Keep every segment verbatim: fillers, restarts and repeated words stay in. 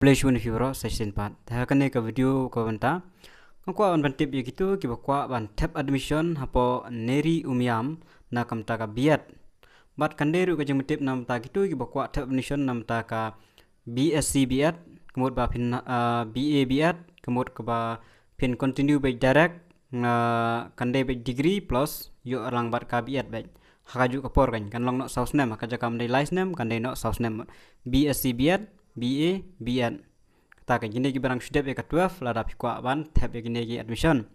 Khublei shibun ïa phi baroh sa shisien pat. Te ha kane ka video kaba mynta nga kwah ban pyntip ïa kito kiba kwah ban thep admission hapoh Nehri Umiam na ka bynta ka B.Ed. Bad kan dei ruh ka jingpyntip na ka bynta kito kiba kwah thep admission na ka bynta ka B.Sc B.Ed, ka mut ba phin, ah, B.A B.Ed, ka mut kaba phin continue beit direct, ah, kan dei beit degree plus ïoh lang bad ka B.Ed beit. Ha kajuh ka por kan, kan long noh saw snem, ha ka jaka kam dei lai snem, kan dei noh saw snem. B.Sc B.Ed, B.A B.Ed. Kata kan, kine kiba dang shu dep ïa ka twelve, lada phi kwah ban thep ïa kine ki admission.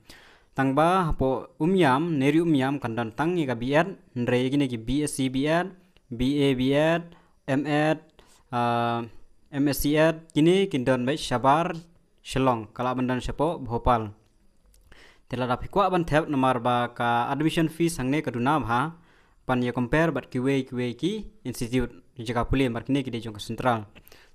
Tang ba hapoh Umiam, Nehri Umiam kan don tang ïa ka B.Ed, hynrei ïa kine ki B.Sc B.Ed, B.A B.Ed, M.Ed, ah, M.Sc.Ed, kine kin don beit shabar Shillong, ka lah ban don shapoh Bhopal. Te lada phi kwah ban thep, namar ba ka admission fees hangne ka duna bha, ban ïa compare bad kiwei kiwei ki institute, ki jaka pule, namar kine ki dei jong ka central.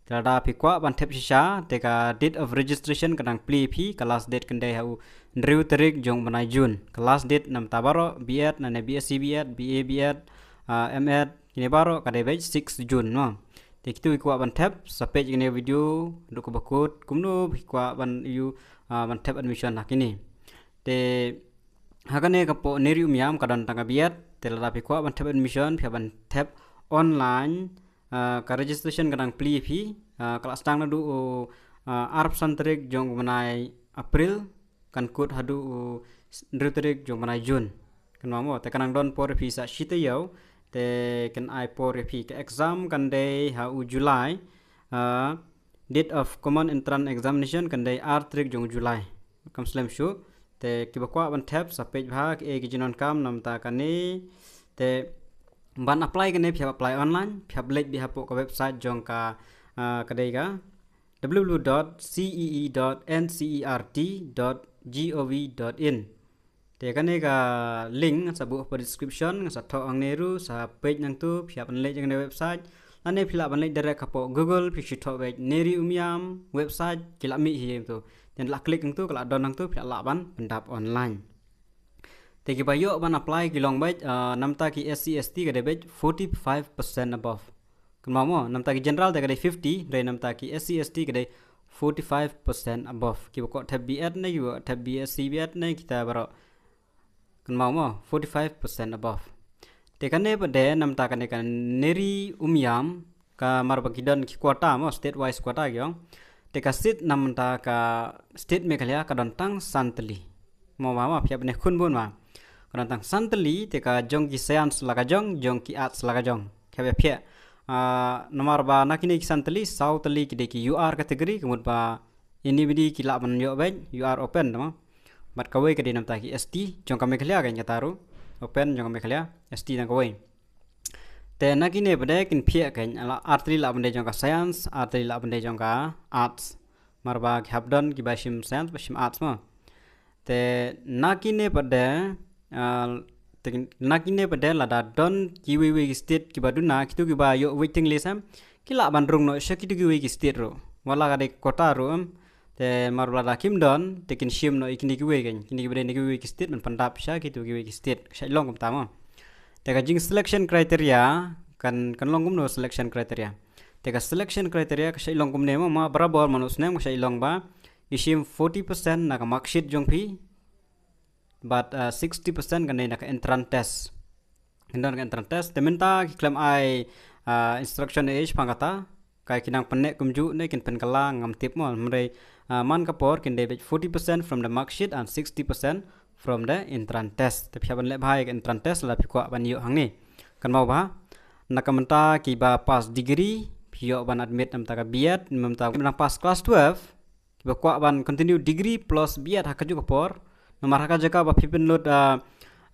Te lada phi kwah ban thep shisha, te ka date of registration ka dang plie ïa phi, ka last date kan dei ha u hynriew tarik jong u bnai June. Ka last date na ka bynta baroh, B.Ed, nangne B.Sc B.Ed, B.A B.Ed, ah, M.Ed, kine baroh ka dei beit six June, no. Te kito kiba kwah ban thep, sa peit kane ka video haduh kaba kut, kumno phi kwah ban ïoh, ah, ban thep admission ha kine. Te ha kane ka hapoh Nehri Umiam ka don tang ka B.Ed, te lada phi kwah ban thep admission, phi hap ban thep online, ah, ka registration ka dang plie ïa phi, ah, ka lah sdang naduh u, ah, arphew san tarik jong u bnai April, kan kut haduh u hynriew tarik jong u bnai June. Kynmaw mo, te kan nang don por ïa phi sa shi taïew, te kan ai por ïa phi. Ka exam kan dei ha u July, ah, date of common entrance examination kan dei ar tarik jong u July. Kam slem shuh, te kiba kwah ban thep sa peit bha kaei ka jingdonkam na ka bynta kane, te ban apply kane phi hap apply online, phi hap leit beit hapoh ka website jong ka, ah, ka dei ka W W W dot C E E dot N C E R T dot gov dot in. Te kane ka link ngan sa buh hapoh description, ngan sa thoh hangne ruh, sa peit hangto, phi hap ban leit hangto website. Lane phi lah ban leit direct hapoh Google, phi shu thoh beit Nehri Umiam website, ki lah mih hi hangto. Te lah click hangto, ka lah don hangto, phi lah ban pyndap online. Te kiba ïoh ban apply ki long beit, ah, na ka bynta ki S C S T ka dei beit forty-five percent above. Kynmaw mo, na ka bynta ki general te ka dei fifty, hynrei na ka bynta ki S C S T ka dei forty-five percent above. Kiba kwah thep B.Ed ne, kiba kwah thep B.Sc B.Ed ne, kita baroh. Kynmaw mo, forty-five percent above. Te kane pat de na ka bynta kane ka Nehri Umiam, ka mar ba ki don ki quota mo, state wise quota ki ong. Te ka seat na ka bynta ka state Meghalaya ka don tang san tylli. Mo ba ma, phi hap ban ïakhun bun ma. Ka don tang san tylli, te ka jong ki science la ka jong, jong ki arts la ka jong. Phi hap ban peit. Ah, namar ba na kine ki san tylli, saw tylli ki dei ki U R category, ka mut ba anybody ki lah ban ïoh beit, U R open, tama. Bad kawei ka dei na ka bynta ki S T, jong ka Meghalaya kan kata ruh. Open jong ka Meghalaya, S T na kawei. Te na kine pat de kin peit kan, la ar tylli lah ban dei jong ka science, ar tylli lah ban dei jong ka arts. Mar ba ki hap don kiba shim science, ba shim arts mo. Te na kine pat de, ah, te na kine pat de lada don kiwei wei ki state kiba duna, kito kiba ïoh waiting list em, ki lah ban rung noh sha kito kiwei ki state ruh. Wat la ka dei quota ruh em. Te mar ba lada kim don, te kin shim noh ïa kine kiwei kan. Kine kiba dei na kiwei ki state ban pyndap sha kito kiwei ki state. Ka shait long kumta mo. Te ka jing selection criteria, kan, kan long kumno selection criteria. Te ka selection criteria ka shait long kumne mo, ma barabor man u snem ka shait long ba. Ki shim forty percent na ka mark sheet jong phi. Bad, ah, sixty percent kan dei na ka entrance test. Kan don ka entrance test. Te mynta ki khlem ai, ah, instruction ïa phi shaphang kata. Ka ki nang pynneh kumjuh ne kin pynkylla ngam tip mo. Hynrei, ah, man ka por kin dei beit forty percent from the mark sheet and sixty percent from the entrance test. Te phi hap ban leh bha ïa ka entrance test lada phi kwah ban ïoh hangne. Kynmaw bha. Na ka bynta kiba pass degree, phi ïoh ban admit na ka bynta ka B.Ed, na ka bynta kiba pass class twelve, kiba kwah ban continue degree plus B.Ed ha kajuh ka por. Namar ha ka jaka ba phi pynlut, ah,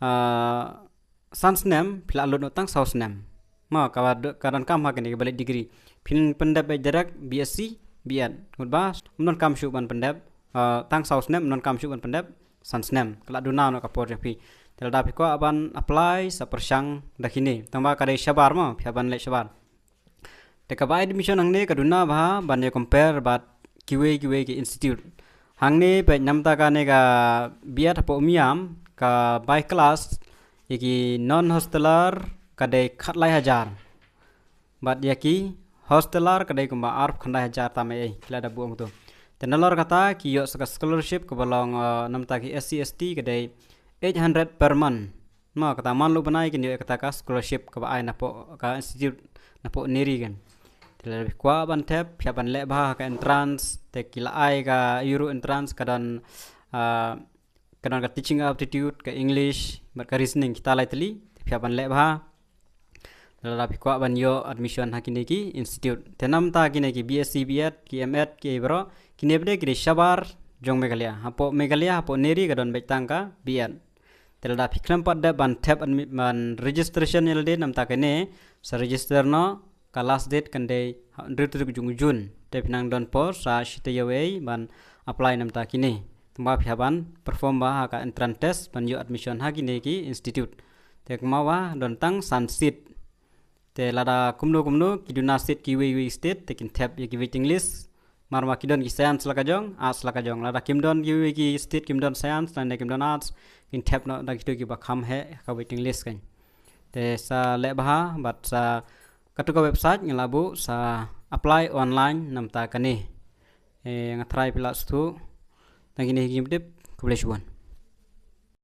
ah, san snem, phi lah lut noh tang saw snem. Ma, ka ba do-, ka donkam ha kane kaba leh degree. Phin pyndep beit direct B.Sc B.Ed. Mut ba, ym donkam shuh ban pyndep, ah, tang saw snem, ym donkam shuh ban pyndep san snem. Ka lah duna noh ka por jong phi. Te lada phi kwah ban apply sa pyrshang da kine. Tang ba ka dei shabar mo, phi hap ban leh shabar. Te kaba admission hangne ka duna bha ban ïa compare bad kiwei kiwei ki institute. Hangne peit na ka bynta kane ka B.Ed hapoh Umiam ka by class ïa ki non hosteler ka dei khatlai hajar. Bad ïa ki Hostelar ka dei kumba arphew khyndai hajar tam ei ei ki la da buh ong to. Te nalor kata ki ïoh sa ka scholarship kaba long, uh, namta ki S C S T ka dei eight hundred per month. Ma kata man lu bnai kin ïoh kata ka scholarship kaba ai napoh ka institute napoh NERI kan. Te lada phi kwah ban thep, phi hap ban leh bha ka entrance, te ki la ai ka euro entrance ka don, uh, ka don ka teaching aptitude, ka English, bad ka reasoning, kita lai tylli, te phi hap ban leh bha. Lada phi kwah ban ïoh admission ha kine ki institute. Te namta kine ki B S C B Ed, ki M Ed, ki ei baroh, kine bad ki dei shabar jong Meghalaya. Hapoh Meghalaya, hapoh NERI ka don beit tang ka B Ed. Te lada phi khlem pat dep ban thep admi-, ban registration ïa lade namta kine, sa register noh, ka last date kan dei hynriew tarik jong u June. Te phi nang don por sa shi taïew ei ban apply namta kine. Te kumba phi hap ban perform bha ha ka entrance test ban ïoh admission ha kine ki institute. Te kumba don tang san seat. Te lada kumno kumno ki duna seat kiwei kiwei state te kin thep ïa ki waiting list. Mar ma ki don ki science la ka jong, arts la ka jong. Lada kim don kiwei ki state kim don science, lane kim don arts, kin thep noh da kito kiba kham heh ha ka waiting list kan. Te sa leh bha bad sa katu ka website nga la buh sa apply online namta kane. Eh, nga tharai phi la sngewthuh. Tang kine ki jingtip, khublei shibun.